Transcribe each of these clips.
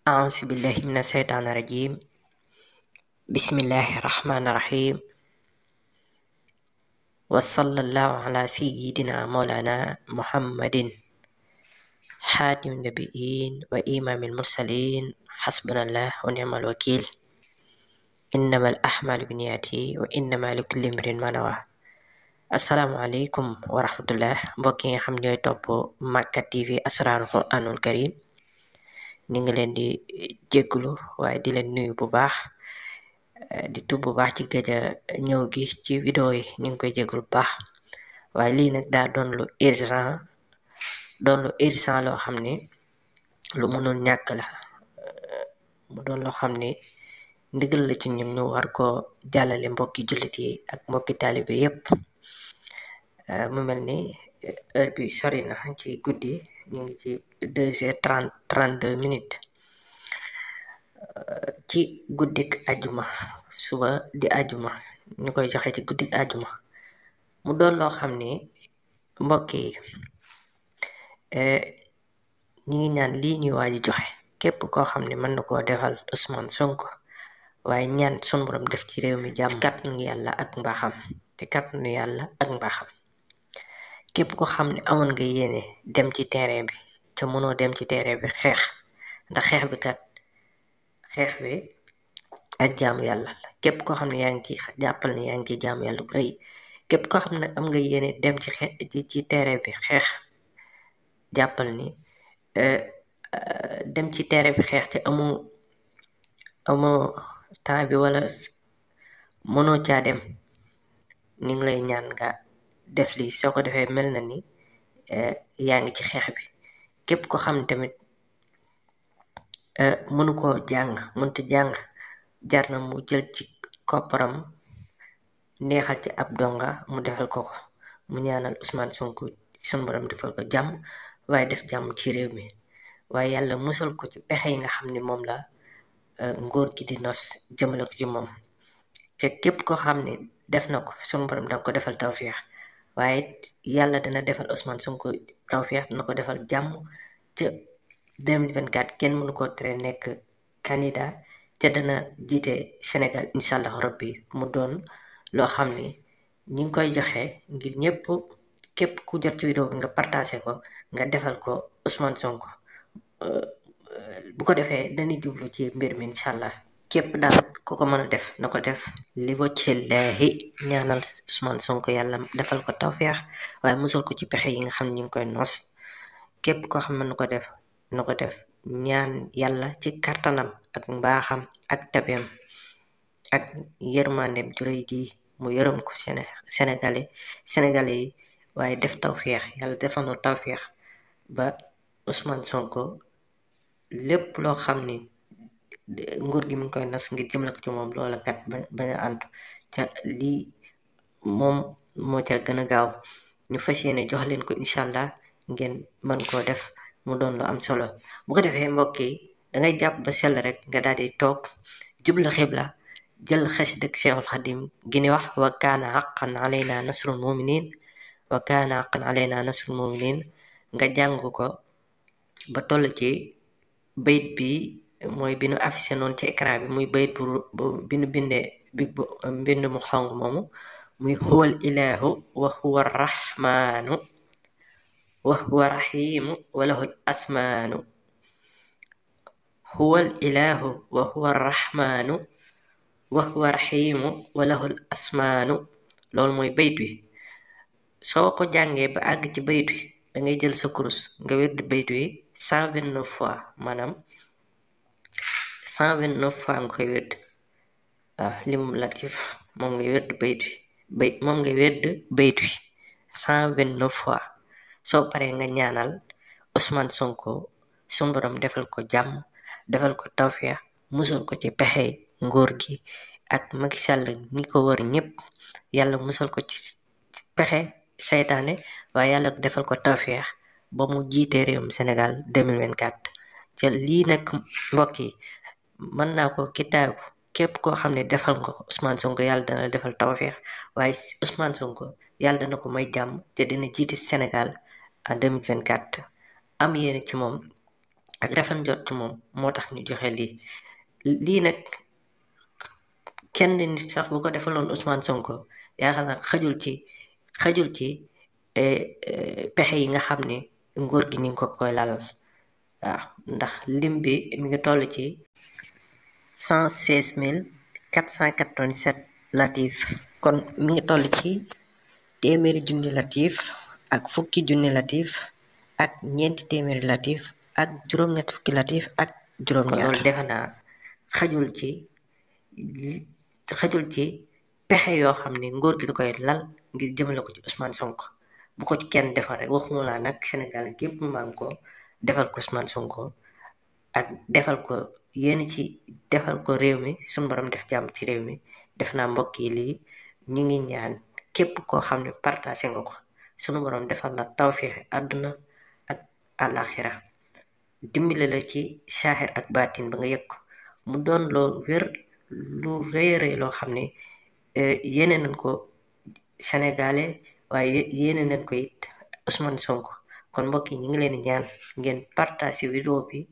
أعوذ بالله من الشيطان الرجيم. بسم الله الرحمن الرحيم. وصلى الله على سيدنا مولانا محمد حاتم النبيين وإمام المرسلين. حسبنا الله ونعم الوكيل. إنما الأعمال بالنيات وإنما لكل امرئ ما نوى. asalaamaaleykum wa rahmatullah mbokk yi nga xam ñooy topp Makka TV Asrarul Quranul Karim ñu ngi leen di jégglu waaye di leen nuyu bu baax di tub bu baax ci gëj a ñëw gi ci vidéo yi ñu ngi koy jégglu bu baax waaye lii nag daa doon lu urgent loo xam ne lu mënul ñàkk la mu doon loo xam ne ndigal la ci ñun ñu war ko jàllale mbokki jullit yi ak mbokki taalibe yépp. mu mel ni heure bi sori na ci guddi ñu ngi ci 2h32 ci guddik ajuma suba di ajuma ñu koy joxe ci guddik ajuma mu doon loo xam ni mbokk yi ñi ngi ñaan lii ñuy waaji joxe képp koo xam ne mën na koo defal Ousmane Sonko waaye ñaan sun borom def ci réew mi jàmm kàttanu yàlla ak mbaaxam ci kàttanu yàlla ak mbaaxam. képp ko xam ne amoon nga yéene dem ci terrain bi ca mënoo dem ci terrain bi xeex ndax xeex bi ak jaamu yàlla la képp koo xam ne yaa ngi ci jàppal ne yaa ngi ci jaamu yàlla gu rëy képp koo xam ne am nga yéene dem ci terrain bi xeex jàppal ni dem ci terrain bi xeex te amoo temps bi wala mënoo caa dem ni ngi lay ñaan nga def lii soo ko defee mel na ni yaa ngi ci xeex bi képp ko xam tamit mënu koo mënta jàng jar na mu jël ci kopparam neexal ci ab donga mu defal ko mu ñaanal Ousmane Sonko sun borom defal ko jàmm waaye def jàmm ci réew mi waaye yàlla musal ko ci pexe yi nga xam ni moom la ngóor gi di nos jëmale ko ci moom te képp ko xam ne def na ko sun borom danga ko defal tawfeex waaye yàlla dana defal Ousmane Sonko tawfeex dana ko defal jàmm ca 2024 kenn mënu ko tere nekk candidat te dana jiite Sénégal incha allah rabbi mu doon loo xam ni ñi ngi koy joxe ngir ñëpp képp ku jot ci vidéo bi nga partagé ko nga defal ko Ousmane Sonko bu ko defee dañuy jublu ci mbir mi incha allah képp daal ku ko mën a def na ko def li waccillahi ñaanal Ousmane Sonko yàlla defal ko tawfeex waaye musul ko ci pexe yi nga xam ne ñu ngi koy nos képp koo xam ne na ko def ñaan yàlla ci kartanam ak mbaaxam ak tabeem ak yërmandeem juróy ji mu yërëm ko sénégalais yi waaye def tawfeex yàlla defal na tawfeex ba Ousmane Sonko lépp loo xam ni nguur gi mu ngi koy nas ngir jëmale ko ci moom loola kat bañ a àntu ca lii moom moo ca gën a gaaw ñu fas yéene jox leen ko incha allah ngeen mën koo def mu doon lu am solo bu ko defee mbokk yi dangay jàpp ba sell rek nga daal di toog jublu xibla jël xasida Seexul Xadim gi ni wax wa kaana haqqan alayna nasrul muminin wa kaana haqqan alayna nasrul muminin nga jàng ko ba toll ci bayit bi mooy bi nu affiché noonu ci écran bi muy bayit bu bi nu bindee mbind mu xong moomu muy huwal ilahu wa huwa rahmanu wa huwa rahimu wa lahul asmaanu huwal ilahu wa huwa rahmanu wa huwa rahimu wa lahul asmaanu loolu mooy bayit wi soo ko jàngee ba àgg ci bayit wi da ngay jël sa kurus nga wérdi bayit wi 129 fois maanaam 129 fois nga koy wérd limum latif moom ngay wérd bayit wi 129 fois soo paree nga ñaanal Ousmane Sonko sun borom defal ko jàmm defal ko tawfeex musal ko ci pexe nguur gi ak Macky Sall ñi ko wër ñëpp yàlla musal ko ci pexe seytaane waaye yàlla defal ko tawfeex ba mu jiite réewum Sénégal 2024 ca lii nag mbokk yi mën naa ko kitaabu képp koo xam ne defal nga ko Ousmane Sonko yàlla dana defal tawfeex waaye Ousmane Sonko yàlla dana ko may jàmm te dina jiite Sénégal en 2024 am yéene ci moom ak rafet njort moom moo tax ñu joxe lii nag kenn nit sax bu ko defaloon Ousmane Sonko yaakaar naa xajul ci pexe yi nga xam ne nguur gi ni nga ko koy lalal waaw ndax lim bi mi ngi toll ci 116 487 latif kon mi ngi toll ci téeméeri junni latif ak fukki junni latif ak ñeenti téeméeri latif ak juróom-ñett fukki latif ak juróom-ñaar loolu defe naa xajul ci pexe yoo xam ne nguur gi du koy lal ngir jëmale ko ci Ousmane Sonko bu ko ci kenn defal rek waxuma laa nag Sénégal gépp maan ko defal ko Ousmane Sonko ak defal ko defal ko réew mi suñu borom def jàmm ci réew mi def naa mbokk yi lii ñu ngi ñaan képp koo xam ne partagé nga ko suñu borom defal la tawféex àdduna ak àllaaxira dimbale la ci saaxir ak baatin ba nga yëg ko mu doon loo wér lu rëy rëy loo xam ne yéene nañ ko sénégalais waaye yéene nañ ko it Ousmane Sonko kon mbokk yi ñu ngi leen di ñaan ngeen partage vidéo bi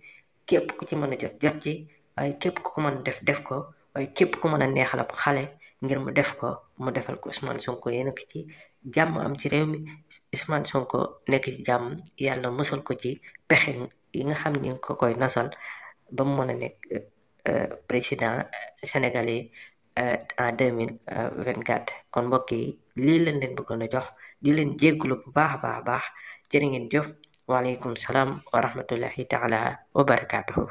képp ku ci mën a jot ci waaye képp ku ko mën a def ko waaye képp ku mën a neexal ab xale ngir mu def ko mu defal ko Ousmane Sonko yéen ko ci jàmm am ci réew mi Ousmane Sonko nekk ci jàmm yàlla musal ko ci pexe yi nga xam ni nga ko koy nasal ba mu mën a nekk président sénégalais en 2024 kon mbokk yi lii leen bëggoon a jox di leen jéggulu bu baax a baax jërë ngeen jëf waaleykum salaam wa rahmatullahi taala wa barakaatuhu